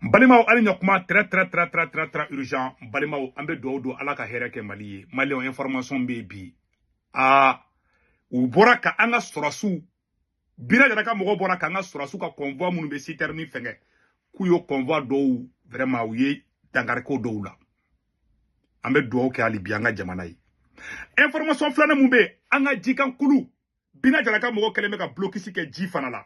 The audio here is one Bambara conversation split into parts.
N balimaw, hali ɲɔ très très très très très très urgent. N balimaw, an bɛ dugawu don Ala ka hɛrɛ kɛ Mali ye. Maliyɛnw, information bɛ yen bi. Aa, u bɔra ka an ka sɔrɔsiw Bina yɛrɛ ka mɔgɔw bɔra k'an ka sɔrɔsiw ka convoi minnu bɛ citerne fɛngɛ, k'u ye convoi dɔw vraiment u ye dankariko dɔw la. An bɛ dugawu kɛ hali bi an ka jamana ye. Information filanan mun bɛ yen, an ka jikan kulu, Bina Jara ka mɔgɔw kɛlen bɛ ka blocus kɛ ji fana la.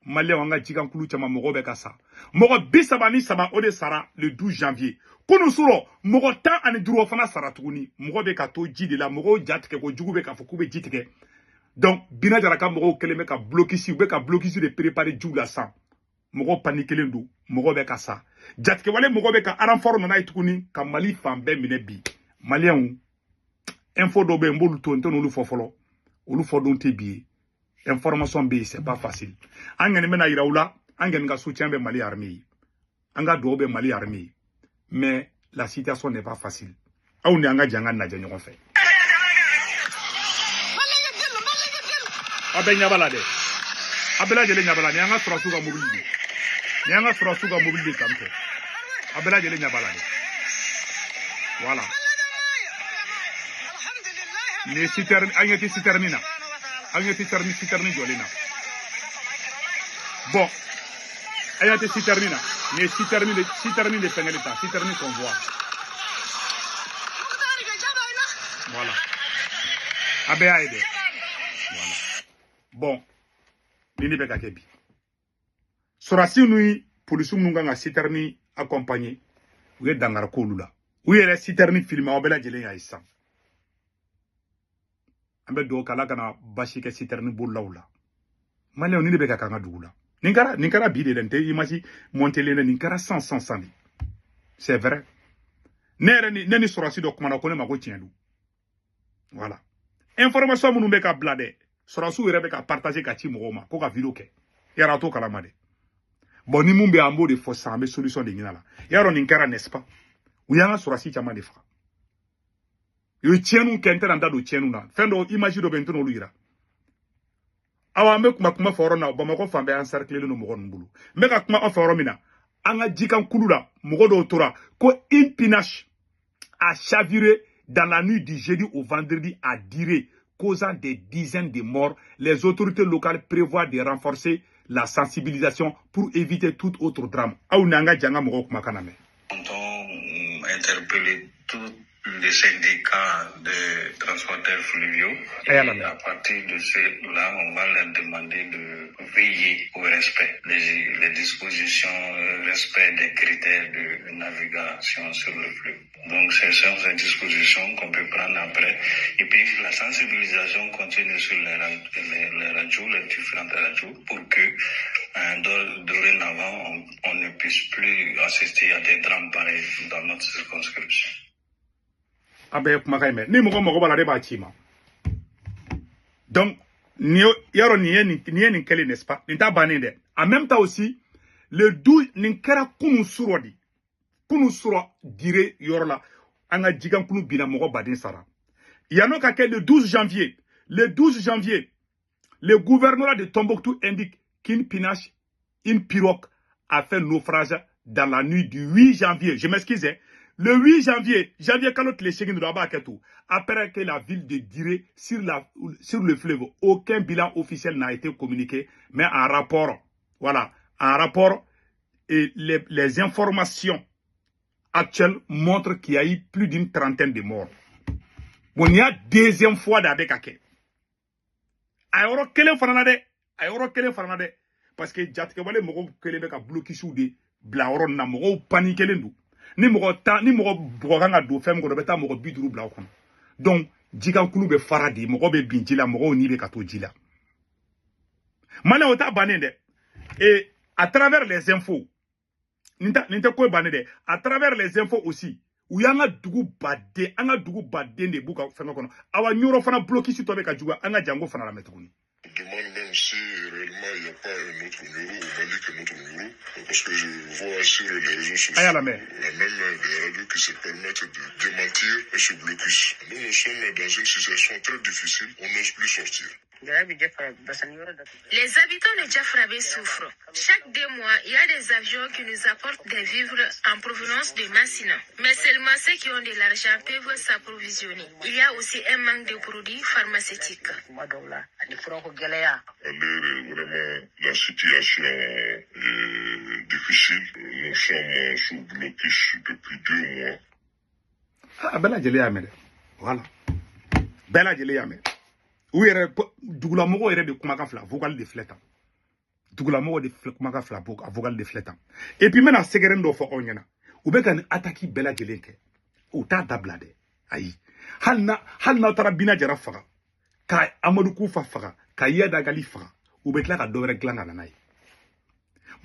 Maliyɛnw, an ka jikan kulu caman mɔgɔw bɛ ka sa. Mɔgɔ 33, o de sara le 12 janvier. Kunun surɔ, mɔgɔ 15 fana sara tuguni. Mɔgɔ bɛ ka to ji de la, mɔgɔw ja tigɛ ko jugu bɛ k'a fɔ k'u bɛ ji tigɛ. Donc Bina Jara ka mɔgɔw kɛlen bɛ ka blocus, u bɛ ka blocus de préparer jiw la sisan. Mɔgɔw paniquelen don, mɔgɔw bɛ ka sa. Jatigɛwale mɔgɔw bɛ ka renfort nana ye tuguni ka Mali fan bɛɛ minɛ bi. Maliyɛnw, info dɔw bɛ yen, n b'olu to, n tɛ n'olu fɔ fɔlɔ, olu fɔ don tɛ bi ye. Information bɛ yen, c'est pas facile. An kɔni bɛna yira u la, an kɔni ka soutien bɛ Mali armée ye, an ka dugawu bɛ Mali armée ye, mais la situation n'est pas facile. Aw ni an ka jɛ an ka lajɛ ɲɔgɔn fɛ. Aw bɛɛ ɲɛ b'a la dɛ, aw bɛɛ lajɛlen ɲɛ b'a la. Nin y'an ka sɔrɔsiw ka mobili de, nin y'an ka sɔrɔsiw ka mobili de tantɔ. Aw bɛɛ lajɛlen ɲɛ b'a la dɛ. Voilà, nin ye citerne, an ɲɛ tɛ citerne na, an ɲɛ tɛ citerne jɔlen na. Bon, an ɲɛ tɛ citerne na, nin ye citerne de, citerne de fɛngɛ de ta, citerne convoi. Voilà, a bɛɛ y'a ye dɛ. Voilà, bon, nin de bɛ ka kɛ bi. Sɔrɔdasiw ni polisiw minnu kan ka citerne accompagner, u ye dankari k'olu la. U yɛrɛ citerne filmer, aw bɛɛ lajɛlen y'a ye sisan. An bɛ dugawu kɛ Ala kana basi kɛ citerne bolilaw la. Maliyɛnw, nin de bɛ ka k'an ka dugu la. Nin kɛra bi de dɛ, nin tɛ image montelen dɛ, nin kɛra san san san de. C'est vrai, ne yɛrɛ ni ne ni sɔrɔdasi dɔ kumana, ko ne ma ko tiɲɛ don. Voilà, information minnu bɛ ka bila dɛ, sɔrɔdasiw yɛrɛ bɛ ka partager ka ci mɔgɔw ma ko ka vidéo kɛ, yàrá a t'o kalama dɛ. Bon, ni mun bɛ yen, an b'o de fɔ sisan, an bɛ solution de ɲini a la. Yarɔ, nin kɛra, n'est-ce pas? U y'an ka sɔrɔdasi caman de faga, u ye tiɲɛniw kɛ. N tɛna n da don tiɲɛniw na. Fɛn dɔ, image dɔ bɛ yen, n tɛna olu yira. Awa, an bɛ kuma fɔ yɔrɔ min na, Bamakɔ fan bɛɛ encerclé don mɔgɔ ninnu bolo. N bɛ ka kuma aw fɛ yɔrɔ min na, an ka jikan kulu la, mɔgɔ dɔw tora ko une pinasse a chaviré dans la nuit du jeudi au vendredi à Diré, causant des dizaines de morts. Les autorités locales prévoient de renforcer la sensibilisation pour éviter tout autre drame. Aw ni an ka jan ka mɔgɔw kumakan na mɛn. Comptons interpeller tous les syndicats de transporteurs fluviaux. A y'a Et lamɛn. à partir de cela, on va leur demander de veiller au respect des dispositions, respect des critères de navigation sur le fleuve. Donc, ce sont ces dispositions qu'on peut prendre après. Et puis, la sensibilisation continue sur les radios, les différentes radios, pour que dorénavant, on ne puisse plus assister à des drames pareils dans notre circonscription. A bɛɛ ye kumakan in mɛn. Ni mɔgɔ mago b'a la, ne b'a ci ma. Donc nin ye, yarɔ, nin ye nin kɛlen, n'est-ce pas? Nin t'a bannen dɛ. En même temps aussi, le 12, nin kɛra kunun surɔ de, kunun surɔ Dire yɔrɔ la, an ka jikankulu binna, mɔgɔ baden sara. Yan'o ka kɛ, le 12 janvier, le 12 janvier, le gouvernorat de Tombouctou indique qu'une pinasse, une pirogue a fait naufrage dans la nuit du 8 janvier. Je m'excuse, hein. Le 8 janvier, janvier kalo tile 8 don, a b'a kɛ to. Après que la ville de Diré sur le fleuve, aucun bilan officiel n'a été communiqué, mais en rapport, voilà, en rapport, et les informations actuelles montrent qu'il y a eu plus d'une trentaine de morts. Bon, il y a deuxième fois d'avec ka kɛ. A yɔrɔ kelen fana na dɛ, a yɔrɔ kelen fana na dɛ, parce que jatigɛwale mɔgɔw kelen bɛ ka blocus de bila yɔrɔ nin na, mɔgɔw paniquelen don. Ni mɔgɔ 10, ni mɔgɔ bɔgɔ kan ka don fɛn min kɔnɔ, u bɛ taa mɔgɔ 50 bila o kɔnɔ. Donc jikankulu bɛ fara de, mɔgɔ bɛ bin ji la, mɔgɔw ni bɛ ka to ji la. Maliyɛn, o t'a bannen dɛ. Et à travers les infos, nin tɛ ko bannen dɛ. À travers les infos aussi, u y'an ka dugu baden, an ka dugu baden de b'u ka fɛngɛ kɔnɔ. Awa, Ɲɔrɔ fana blocus tɔ bɛ ka juguya. An ka jango fana lamɛn tuguni. Demande même si réellement il n'y a pas un autre Nioro au Mali que notre Nioro, parce que je vois sur les réseaux sociaux, A y'a lamɛn. il y a même des radios qui se permettent de démentir ce blocus. Nous, nous sommes dans une situation très difficile, on n'ose plus sortir. Les habitants de Diafarabé souffrent. Chaque 2 mois, il y a des avions qui nous apportent des vivres en provenance de Massina. Mais seulement ceux qui ont de l'argent peuvent s'approvisionner. Il y a aussi un manque de produits pharmaceutiques. À l'heure, vraiment, la situation est difficile. Nous sommes sous blocus depuis 2 mois. Ah, bɛɛ lajɛlen y'a mɛn dɛ. Voilà, bɛɛ lajɛlen y'a mɛn. U yɛrɛ, dugulamɔgɔw yɛrɛ de kumakan fila, vocal de filɛ tan. Dugulamɔgɔw de filɛ, kumakan fila, a vocal de filɛ tan. Et puis n bɛna sɛgɛrɛ dɔ fɔ aw ɲɛna. U bɛ ka nin attaque bɛɛ lajɛlen kɛ, u t'a dabila dɛ. Ayi, hali n'aw taara Bina Jara faga, ka Amadu Kufa faga, ka Iyad Ag Ghali faga, u bɛ tila ka dɔ wɛrɛ dilan ka na n'a ye.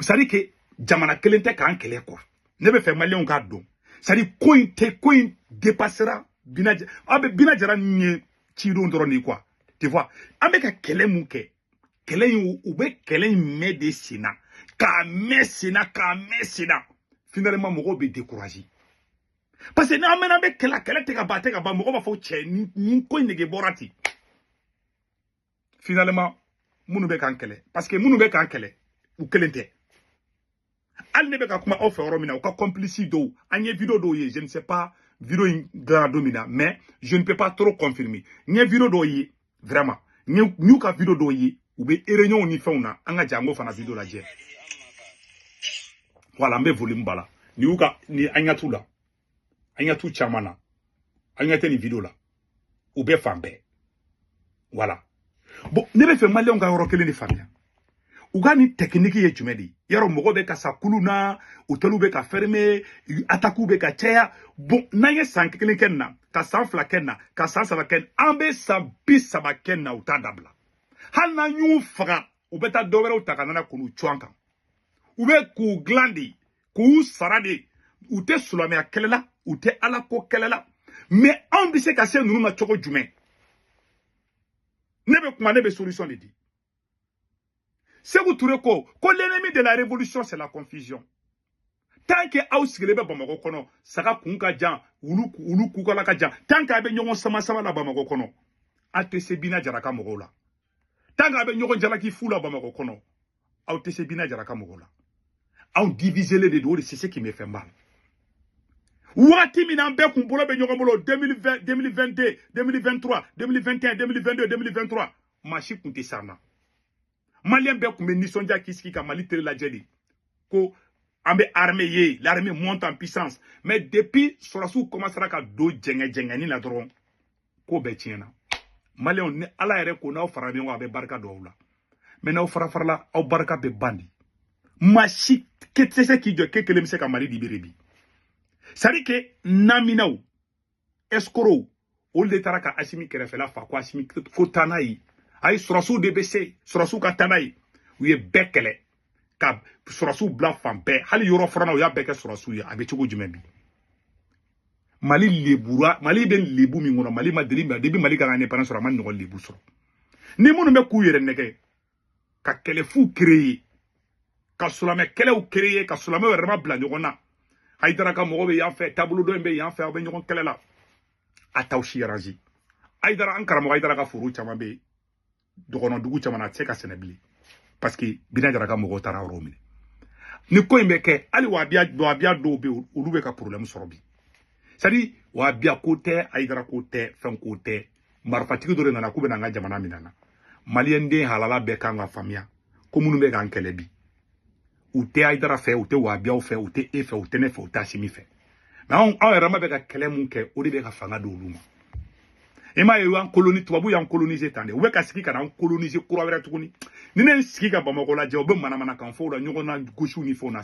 C'est à dire que jamana kelen tɛ k'an kɛlɛ quoi. Ne bɛ fɛ Maliyɛnw k'a dɔn, c'est à dire ko in tɛ, ko in dépassera Bina. Aw bɛ Bina Jara ninnu ye cidenw dɔrɔn de ye quoi, tu vois. An bɛ ka kɛlɛ mun kɛ, kɛlɛ in, u bɛ kɛlɛ in mɛn de sen na, k'a mɛn sen na, k'a mɛn sen na. Finalement mɔgɔw bɛ décourager, parce que n'an mɛnna, an bɛ kɛlɛ, kɛlɛ tɛ ka ban, a tɛ ka ban. Mɔgɔw b'a fɔ cɛ, nin ko in nege bɔra ten. Finalement minnu bɛ k'an kɛlɛ, parce que minnu bɛ k'an kɛlɛ, u kelen tɛ. Hali ne bɛ ka kuma aw fɛ yɔrɔ min na, u ka complice dɔw, an ye vidéo dɔw ye. Je ne sais pas vidéo in dilanna don min na, mais je ne peux pas trop confirmer. N ye vidéo dɔw ye vraiment, n y'u ka vidéo dɔw ye, u bɛ réunion ni fɛnw na. An ka jango fana vidéo lajɛ. Voilà, an bɛ volume ba la. Nin y'u ka ni an ɲɛ t'u la, an ɲɛ t'u caman na, an ɲɛ tɛ nin vidéo la, u bɛ fan bɛɛ. Voilà. Bon, ne bɛ fɛ Maliyɛnw ka yɔrɔ kelen de faamuya. U ka nin technique ye jumɛn de ye? Yarɔ, mɔgɔ bɛ ka sa kulu na, hôteliw bɛ ka fermer, attaques bɛ ka caya. Bon, n'an ye san kelen kɛ nin na, ka san 2 kɛ nin na, ka san 3 kɛ nin, an bɛ san 30 kɛ nin na, u t'a dabila. Hali n'an y'u faga, u bɛ taa dɔ wɛrɛw ta ka nana k'u cu an kan. U bɛ k'u dilan de, k'u sara de. U tɛ silamɛya kɛlɛ la, u tɛ Ala ko kɛlɛ la. Mais anw bɛ se ka se ninnu ma cogo jumɛn? Ne bɛ kuma, ne bɛ solution de di. Sékou Touré ko l'ennemi de la révolution, c'est la confusion. Tant que aw sigilen bɛ Bamakɔ kɔnɔ, saga kun ka jan, wulu wulu kukala ka jan, tant que a bɛ ɲɔgɔn sama sama la Bamakɔ kɔnɔ, aw tɛ se Bina Jara ka mɔgɔw la. Tant que a bɛ ɲɔgɔn jalaki fu la Bamakɔ kɔnɔ, aw tɛ se Bina Jara ka mɔgɔw la. Anw diviselen de don, o de c'est ce qui me fait mal. Wagati min na an bɛɛ kun bolo bɛ ɲɔgɔn bolo, 2020, 2022, 2023, 2021, 2022, 2023, maa si kun tɛ s'an na. Maliyɛn bɛɛ kun bɛ nisɔndiya k'i sigi ka Mali télé lajɛ de ko an bɛ armée ye, l'armée monte en puissance. Mais depuis sɔrɔsiw commencera ka don jɛngɛ jɛngɛni la dɔrɔn, ko bɛɛ tiɲɛna. Maliyɛnw, ni Ala yɛrɛ ko n'aw fara ɲɔgɔn kan, a bɛ barika don aw la. Mais n'aw fara farala, aw barika bɛ ban de. Maa si tɛ se k'i jɔ k'e kelen bɛ se ka Mali libérer bi. C'est à dire que naminaw, escrocs, olu de taara ka Asimi kɛrɛfɛla fa ko Asimi ko taa n'a ye. Ayi, sɔrɔsiw de bɛ se, sɔrɔsiw ka taa n'a ye. U ye bɛɛ kɛlɛ ka sɔrɔsiw bila fan bɛɛ, hali yɔrɔ filanan, u y'a bɛɛ kɛ sɔrɔsiw ye. A bɛ cogo jumɛn bi? Mali lebura, Mali bɛ lebu min kɔnɔ, Mali ma deli depuis Mali ka indépendance sɔrɔ, a ma ɲɔgɔn lebu sɔrɔ. Ni minnu bɛ k'u yɛrɛ nɛgɛ ka kɛlɛfu créer, ka silamɛ kɛlɛw créer, ka silamɛw yɛrɛ ma bila ɲɔgɔn na, Hayidara ka mɔgɔ bɛ yan fɛ, taabolo dɔ in bɛ yan fɛ, aw bɛ ɲɔgɔn kɛlɛ la, a t'aw si arranger. Hayidara, an karamɔgɔ Hayidara ka foro caman bɛ yen, dɔgɔnɔ dugu caman na, a tɛ se ka sɛnɛ bilen, parce que Bina Jara ka mɔgɔw taara yɔrɔ minɛ. Ni ko in bɛ kɛ, hali wahabiya, wahabiya dɔw bɛ yen, olu bɛ ka problème sɔrɔ bi. C'est à dire wahabiya ko tɛ, Hayidara ko tɛ, fɛn ko tɛ, marifatigi dɔ de nana k'u bɛna an ka jamana minɛ na. Maliyɛn den halala bɛɛ kan ka faamuya ko minnu bɛ k'an kɛlɛ bi, u tɛ Hayidara fɛ, u tɛ wahabiyaw fɛ, u tɛ e fɛ, u tɛ ne fɛ, u tɛ Asimi fɛ. Mais anw yɛrɛ ma bɛ ka kɛlɛ mun kɛ, o de bɛ ka fanga di olu ma. I m'a ye, y'an coloni, tubabu y'an coloniser tan de, u bɛ ka sigi ka na an coloniser kura wɛrɛ tuguni. Ni ne ye sigi ka Bamakɔ lajɛ, u bɛ manamanakan fɔw la, ɲɔgɔn na gosiw ni fɛnw na.